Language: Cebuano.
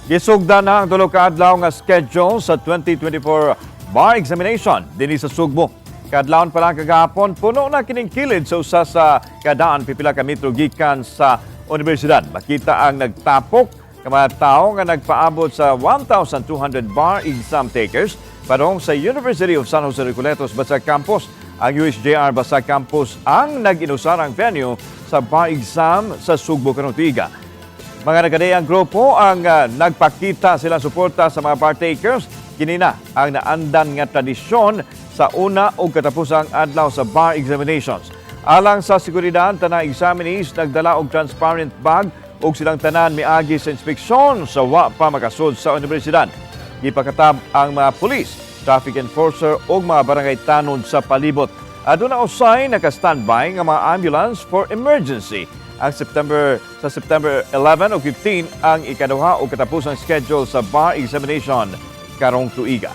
Gisugda na ang tulo ka adlaw nga schedule sa 2024 bar examination dinhi sa Sugbo. Kadlawon pa lang kagahapon, puno na kining kilid sa usa sa kadaan pipila ka metro gikan sa universidad. Makita ang nagtapok ka mga tawo nga nagpaabot sa 1,200 bar exam takers padung sa University of San Jose Recoletos Basag Campus. Ang USJR Basag Campus ang nag-inusarang venue sa bar exam sa Sugbo karong tuiga. Mga nagkadeyang grupo ang nagpakita silang suporta sa mga bar takers. Kini na ang naandan nga tradisyon sa una o katapusang adlaw sa bar examinations. Alang sa seguridad, tanang examinees nagdala og transparent bag ug silang tanan miagi sa inspeksyon sa wa pa makasud sa universidad. Gipakatab ang mga pulis, traffic enforcer ug mga barangay tanod sa palibot. Aduna usay naka-standby nga mga ambulance for emergency. Ang September sa September 11 o 15 ang ikaduha o katapusang schedule sa bar examination karong tuiga.